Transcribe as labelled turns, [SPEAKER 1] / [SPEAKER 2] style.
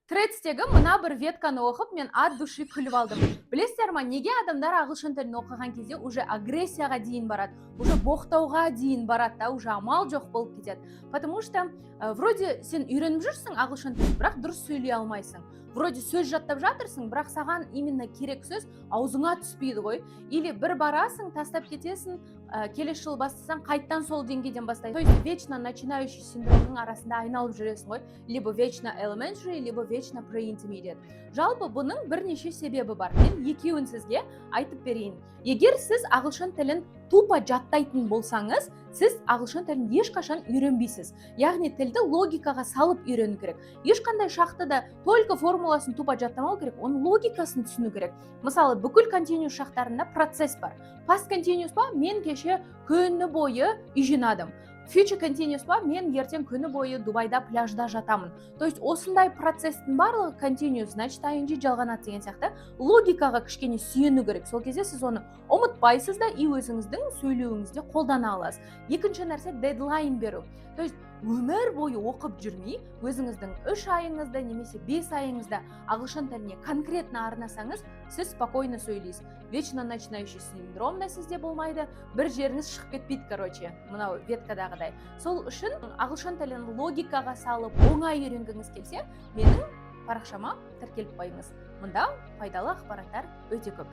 [SPEAKER 1] Threads-тегі мына бір ветканы оқып, мен от души күліп алдым. Білесіздер ма, неге адамдар ағылшын тілін оқыған кезде уже агрессияға дейін барады, уже боқтауға дейін барады да, уже амал жоқ болып кетеді? Потому что вроде сен үйреніп жүрсің ағылшын тілін, бірақ дұрыс сөйлей алмайсың. Вроде сөз жаттап жатырсың, бірақ саған именно керек сөз аузыңа түспейді ғой. Или бір барасың, тастап кетесің, келесі жылы бастасаң, қайттан сол деңгейден бастайсың. То есть вечно начинающий синдромның арасында айналып жүресің ғой: либо вечно elementary, либо вечно pre-intermediate. Жалпы, бұның бірнеше себебі бар, мен екеуін сізге айтып берейін. Егер сіз ағылшын тілін тупо жаттайтын болсаңыз, сіз ағылшын тілін ешқашан үйренбейсіз. Яғни тілді логикаға салып үйрену керек. Ешқандай шақты да только формуласын тупо жаттамау керек, оның логикасын түсіну керек. Мысалы, бүкіл continuous шақтарында процесс бар. Past continuous па? Мен кеше күні бойы үй жинадым. Future continuous па? Мен ертең күні бойы Дубайда пляжда жатамын. То есть осындай процесстің барлығы continuous, значит, ing жалғанады деген сияқты логикаға кішкене сүйену керек. Сол кезде сіз оны ұмытпайсыз да и өзіңіздің сөйлеуіңізде қолдана аласыз. Екінші нәрсе — дедлайн беру. То есть өмір бойы оқып жүрмей, өзіңіздің 3 айыңызды немесе 5 айыңызды ағылшын тіліне конкретно арнасаңыз, сіз спокойно сөйлейсіз, вечно начинающий синдром да сізде болмайды, бір жеріңіз шығып кетпейді, короче, мынау веткадағыдай. Сол үшін ағылшын тілін логикаға салып оңай үйренгіңіз келсе, менің парақшама тіркеліп қойыңыз. Мұнда пайдалы ақпараттар өте көп.